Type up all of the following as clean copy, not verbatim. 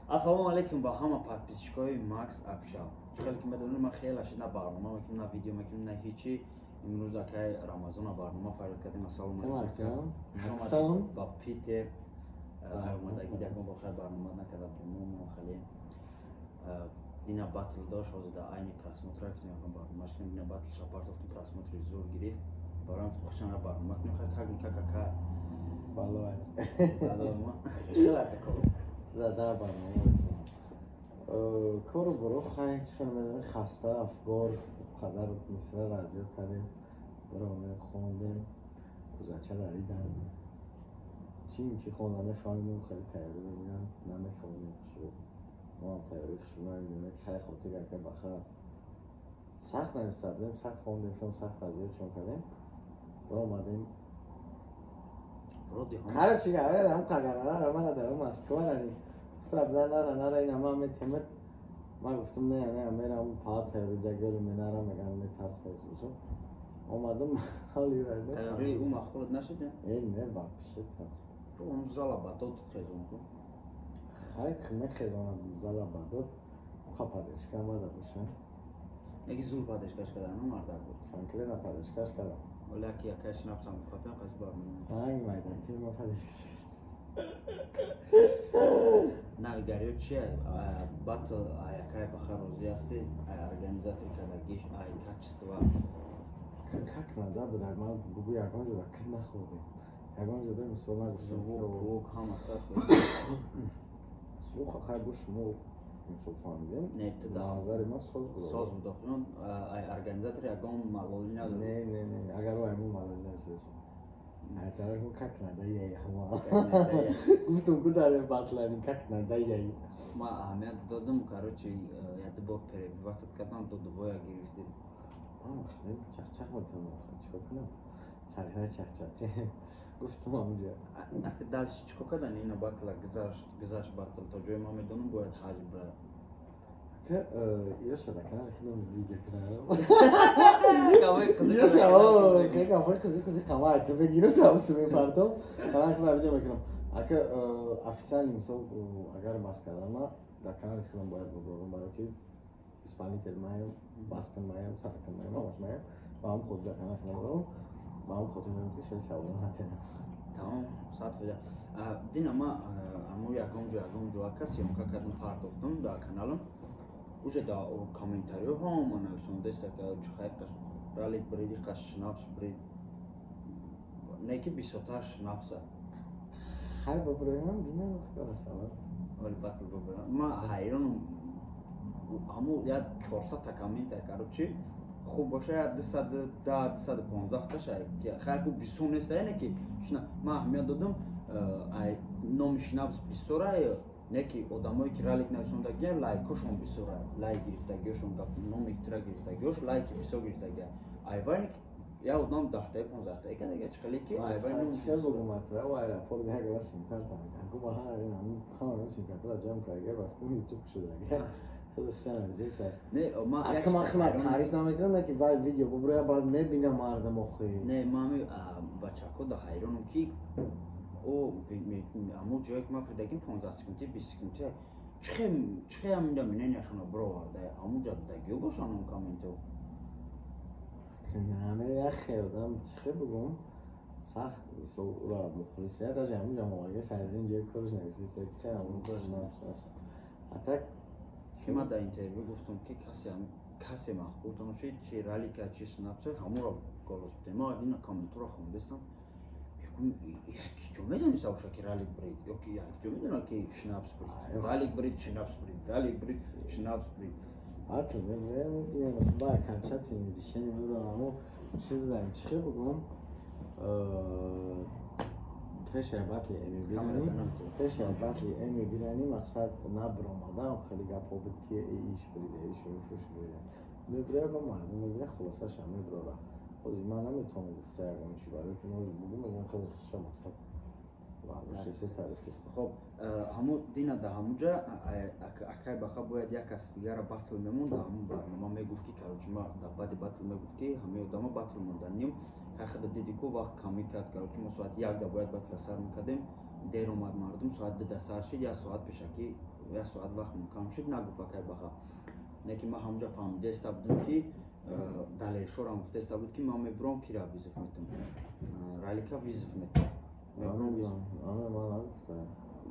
Ассалому алайкум ба ҳама подписчикои Макс Афшал. Чӣ хеле ки медонед, ман хеле шид на барнома мекунем, на видео мекунем, на ҳечи. Имрӯз акай Рамазона барнома фарёд кардем. Ассалому алайкум. Максон. Ба Питер омадагӣ ягон бошад барнома накарда будем. Мо хеле дина батл дошт, ҳозир дар айни просмотр рафтем, ягон барнома шудем, дина батл шапартофтем, просмотри зур гирифт. Барам хушам барнома кунем, хай как как ака. Балой. Балой ма. Чӣ хел ака кор? Дар барнома. Кору боро хай чӣ хел медонӣ, хаста, афгор, қадар мисра разёд кардем, баромадем, хондем, кузача даридам. Чим ки хонда мефаҳмидем, хеле тайёрӣ мебинам, намехонем хушрӯ. Мо ҳам тайёрӣ хушрӯ намебинем, хай хотир ака баха. Сахт нависта будем, сахт хондем, шон сахт азёдшон кардем. Баромадем. Короче говоря, ҳам қагарара мана дар Москва рани. Гуфтам, на, нара, нара, ина ман метемад. Ман гуфтам, не, не, мерам па тайёрӣ дагёри менара, меган метарса бошам. Омадам, ҳоли райда. Тайёрии ӯ махлуд нашид? Э, не, вообще та. Он зала ба дод хезон ку. Хай мехезонам зала ба дод. Ха поддержка мада бошам. Неги зур поддержкаш кардан, ну мардак буд. Конкретно поддержкаш кардам. Оли аки акай шинапсам хатан қас барнома. Танг майдан ки ма поддержкаш. Навигариё чия? Батл акай баха розӣ ҳастӣ? Ай организатор кардагиш, ай качество. Как надо буда, ман бугу ягон ҷода кин нахӯрдем. Ягон ҷода мисол нагуфтам. Звук, звук ҳама сад. Звук хай бо шумо мисол фаҳмидем. Не, ту да. Назари ман соз буд. Соз буд, охирон ай организатор ягон малолӣ надод. Не, не, не, агар ай мо малолӣ надошт. Ай тараф как надо яй ҳама. Гуфтум ку дар батлани как надо яй. Ма аҳамият додам, короче, як бор перебивать кардам, ду двоя гирифтӣ. Чахчах метавонам, чикор кунам? Сарина чахчах. Гуфтум ҳамунҷо. Ака дальше чикор кардан ина батла гузашт, гузашт батл то ҷое ман медонам бояд ҳаҷм бирад. Ака, ёша да канали худам видео кунам. Қизиқ. Ёша, о, гапои қизиқ қизиқ ҳама ту бегирам тамсу мепартом. Канали худам видео мекунам. Ака, официально мисол агар бас кардам, дар канали худам бояд бубурам, барои ки исполнитель маям, баскан маям, саркан маям, ҳамаш маям. Ба ҳам худ дар канали худам бурам. Ба ҳам хотир дорам ки хеле саволот натенам. Тамом, 100%. Дина ма ҳамун ягон ҷо ягон ҷо ака съёмка кардам, партофтам дар каналам. Уже да комментариҳо ҳама нависондаест ака чихай ралик бриди қаш шнапс брид. Не ки бисёртар шнапса. Хай бубурам, бинам худо савол. Вале батл бубурам. Ма ҳайронам ҳамун як 400 та коммента, короче, хуб боша як 210, 215 таша. Хай ку бисёр нест, не ки ма аҳамият додам, ай номи шнапс бисёра, не ки одамое ки ралик нависондагия лайкошон бисёра, лайк гирифтагиошон, номи тира гирифтагиош лайки бисёр гирифтагия. Айвай не я одам 10таи 15таи кадага чӣ хеле ки айвай номи Чӣ бугум атра, о аэропорт як ва сим-карта мекан. Гу ба ҳар ин ҳама сим-карта ҷамъ карда, ба ютуб шуда. Не, ма Ака ман худам таъриф намекунам, не ки вай видео бубуря, баъд мебинам мардам охи. Не, ма ҳами бачаҳо да ҳайронам ки о ҳамун ҷое ки ман фирдагим 15 секунди, 20 секунди чихе чихе ҳаминда мненияшона бироварда, ҳамун ҷа дагиё бошан он комментҳо. Наме як хел одам чихе бугум сахт мисол ура мухлисия даже ҳамун ҷа моварга сарин ҷои корш нависиста ки ҳамун корш. А так ки ман дар интервю гуфтам ки касе касе маҳбубтон шид, чи ралика, чи снапса, ҳамуро голос бидем. Ма ина комментҳоро хондестам, як ҷо медониста боша ки ралик брид ё ки як ҷо медона ки шнапс брид, ралик брид, шнапс брид, ралик брид, шнапс брид. Батл мебинем, ба окончательное решение мебарам, аммо чизам чихе бугум, пеши батли эми бирани, пеши батли эми бирани мақсад набиромадам, хеле гапҳо буд ки иш брида, иш фуш брида. Мебирая ба мардум мебира, хулосаша мебирора. Ҳозир ман наметавонам гуфта ягон чи, барои ки мо бугум мегӯям хеле хиша мақсад. Хоб, ҳамун дина да ҳамунҷа акай баха бояд як кас дигара батл мемонд, ҳамун барнома мегуфт ки короче ма дар баъди батл мегуфт ки ҳамаи одама батл монданим. Хай хада диди ку вақт камӣ кард, короче мо соати 1 да бояд батла сар мекардем, дер омад мардум, соат 2 да сар шид, як соат пешакӣ. Як соат вақт кам шуд, нагуфт акай баха. Не ки ман ҳамонҷа фаҳмидаиста будам, ки Далершорам гуфтаиста буд, ки ман мебурам, кира вызов метам. Ралика вызов метам. Ама ман нагуфтам.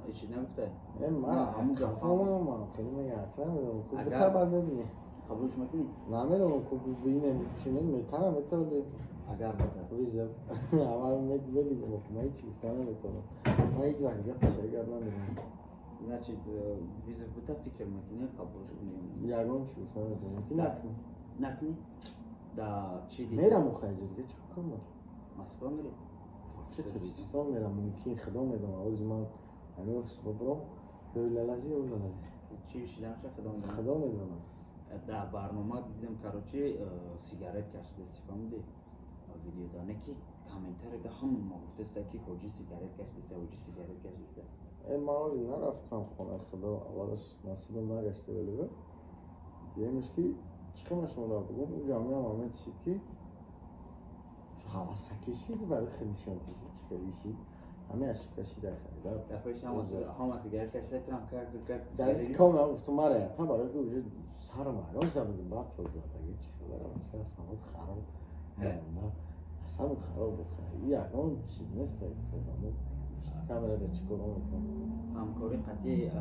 Ҳеч нагуфтай? Ман ҳамонҷа фаҳмам, ман хеле мегӯям, ку бита баъд мебинӣ. Қабулш мекунӣ? Намедонам, ку бинем, чинем, метавонам, метавонӣ. Агар бата. Вызов. Аввал мебинем, ман ҳеч гуфта наметавонам. Ман ҳеҷ вақт гапаша гап намедонам. Значит, вызов бита фикр мекунӣ, қабулш кунӣ? Ягон чӣ гуфта наметавонам. Ки накунӣ. Накунӣ? Да чӣ дидӣ? Мерам охир, дига чӣ кунам? Москва мерӣ? Чӣ Тоҷикистон мерам, мумкин, худо медонад. Ҳози ман ҳамин офис бобурам, ё лалази, ё лалази. Чӣ шиданша худо медонад? Худо медонад. Да барнома дидем, короче, сигарет кашидасти, фаҳмидӣ? Видео да не ки комментарий да ҳама ма гуфтаста, ки ҳоҷи сигарет кашидаста, ҳоҷи сигарет кашидаста. Ман ҳози нарафтам хона, худо аввалаш насибам нагашта, вале дуюмаш ки чӣ хел шуморо бигӯм, ӯ ҷамъиям момент шид, ки ҳавасакишид барои хелишон чӣ хелишид, ҳамин ошибка шида харида. Дафъаи ҳама сигарет кашида, ту ҳам как как. Дар камера гуфтум, мара та барои ки уже сарам ҳайрон шуда будем, батл задаги чӣ хеларам, чӣ самот хароб монда, асам хароб буд. Ягон чиз нест, камерада чӣ кор метавонам. Ҳамкорӣ қатъи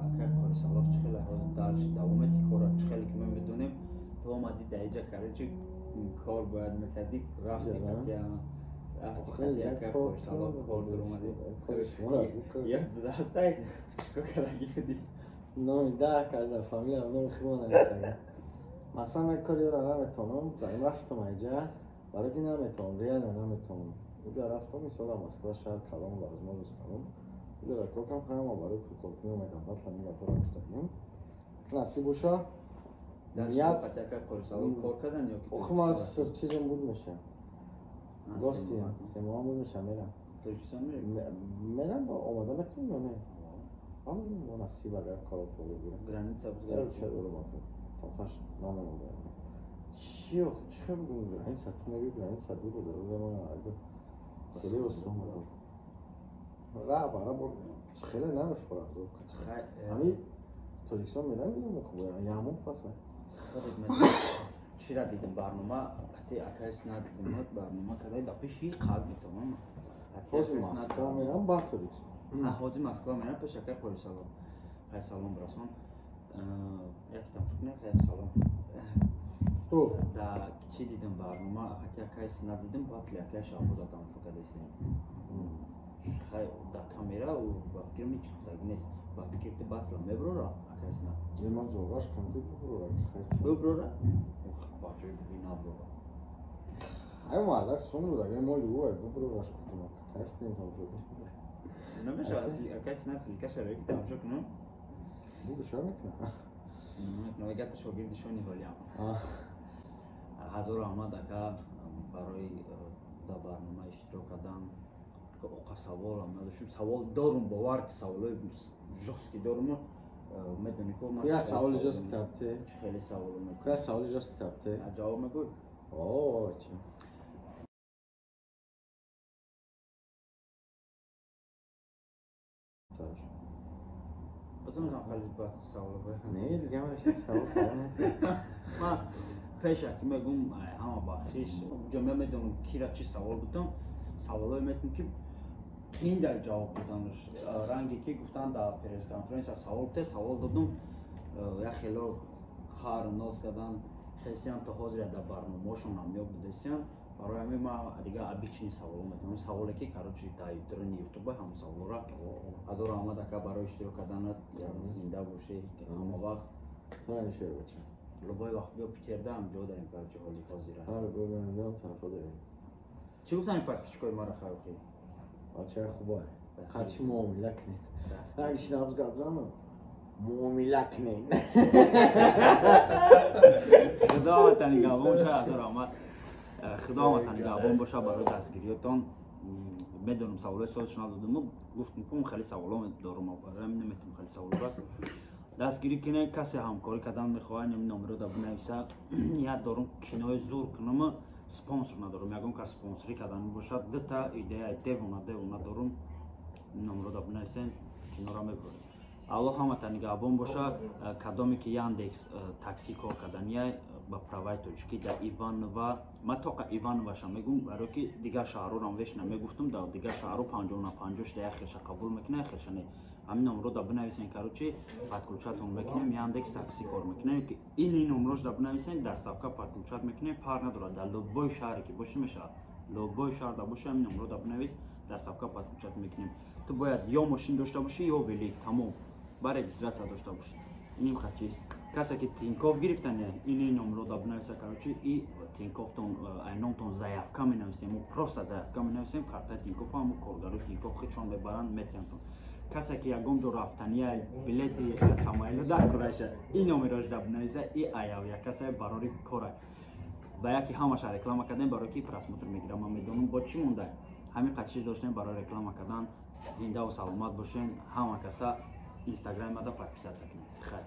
акай Қорисалоҳ чӣ хеле ҳозир дальше давомати кора, чӣ хеле ки мо медонем, ту омадӣ дар иҷа, короче, кор бояд мекардӣ, рафти қатъи рафти қатъи акай Қорисалоҳ кор дуромадӣ. Як дастай чӣ кор кардагӣ будӣ? Номи даҳ каза фамилиям, номи худо нависага. Масалан, ман кори ёро наметавонам, рафтам айҷа, барои ки наметавонам, реально наметавонам. Уҷа рафтам, мисол, Москва шаҳр калон, возможность калон. Уҷа дар кор кам ҳама барои пул кор кунем, омадам, батла мегапора гуфтагим. Насиб боша. Ният қатъи акай Қорисалоҳ кор кардан ё ки? Ох, ман чизем буд меша. Гости, семоҳам буд меша, мерам. Тоҷикистон мерӣ? Мерам, омада метавонем ё не? Ҳам насиб агар коро поле гирам. Граница бузгар. Чаро тоқаш намемонам. Чӣ чӣ хел бигӯм, граница, ту мегӯӣ граница дур буд, ман агар хеле осон буд. Ра бара бор хеле намефорад. Ҳами Тоҷикистон мерам, мегӯям, хуб, ямон паса. Чира дидем барнома, қатъи акайс надидем, барнома кардай да пеши қалб мисомам. Ҳозир Москва мерам, баъд Тоҷикистон. Ҳозир Москва мерам пеш акай Қорисалоҳ. Хай, салом расон. Як тамошо кунед, хай, салом. Стоп. Да чӣ дидем барнома, қатъи акайс надидем, батли акай Шаҳбоза тамошо кардастем. Хай, да камера ба фикрам ҳеҷ гуфтагӣ нест. Ба фикри ту батла меброра акайс на? Ман ҷоғаш кам ки буброра. Буброра? Ба ҷои буби наброра. Ай мардак сум буд, агар моли ӯ буброраш гуфтам, кайф кунем, тамошо кунем. Намешавад акайс на ссылкаша ки тамошо кунам? Бугу шо мекунам. Мегӯяд шогирди шони ҳолиам. Ҳазор раҳмат, ака, барои дар барнома иштирок кардан. Оқа саволам надоштем, савол дорум, бовар ки саволои жёсткий дорум, медонӣ ку. Я саволи жёсткий табте? Хеле савол. Я саволи жёсткий табте? Ҷавоб мегӯй? О, чи? Базон хеле бад савол. Не, дига ман савол. Ман пеша ки мегум, ҳама бахшиш, ҷомеа медонам кира чӣ савол будам, саволое метавон ки қиин дар ҷавоб доданаш, ранге ки гуфтан дар пресс-конференсия савол те савол додум, як хело хар ноз кардан хестиям, то ҳозир дар барномаошон ҳамёб будастиям. Барои ҳамин ман дига обычный саволо метавонам, саволе ки, короче, дар даруни ютуба ҳамон саволора. Ҳазор раҳмат, ака, барои иштирок карданат, зинда бошӣ ҳама вақт. Любой вақт биё Питерда, ҳам ҷо дарем, короче, ҳоли ҳозира. Чӣ гуфтани подписчикои мара хайохи? Бачаи хубае. Қачи муомила кунед. Ранги шинабз гап занам. Муомила кунед. Худо ватани гапон боша, ҳазор раҳмат. Худо ватани гапон боша барои дастгириётон. Медонам, саволои созш надодам, гуфтам ку хеле саволо дорум, барои ҳамин наметавонам хеле саволо. Дастгирӣ кунед, касе ҳамкорӣ кардан мехоҳад, номеро да бинависа. Ният дорум кинои зур кунам, спонсор надорам, ягон кас спонсорӣ кардан бошад, дута идеяи девона девона дорум, номеро да бинависен, киноро мебурем. Аллоҳ ҳамата нигаҳбон боша. Кадоме ки Яндекс Такси кор кардания ба праваи тоҷикӣ дар Иванова, ман тоқа Ивановаша мегум, барое ки дигар шаҳрорам веш намегуфтум. Дар дигар шаҳрҳо 50 на 50 шуда, як хелша қабул мекунад, як хелша не. Ҳамин номро да бинависен, короче, подключатон мекунем. Яндекс Такси кор мекунем, ки ин номрош да бинависен, доставка подключать мекунем, фарқ надорад, дар любой шаҳре ки боши мешавад. Любой шаҳр да боши, ҳамин номро да бинавис, доставка подключать мекунем. Ту бояд ё мошин дошта бошӣ, ё велик, тамом, ба регистрация дошта бошӣ. Иним чиз. Касе ки Тинькофф гирифтан, ини номро да бинависа, короче, и Тинькоффтон айномтон заявка менависем, мо просто заявка менависем, картаи Тинькофф ҳамо коргарои Тинькофф худшон мебаранд, метиҳантон. Касе ки ягон ҷо рафтания, билети самойло дар кораша, ин номерош да бинависа. И аяв як касе барори кора ба яки ҳамаша реклама кардем, барои ки просмотр мегирам, ман медонам. Бо чӣ монда, ҳамин қад чиз доштем барои реклама кардан. Зиндаву саломат бошен. Ҳама каса Инстаграми мада подписаться кунед. Хайр.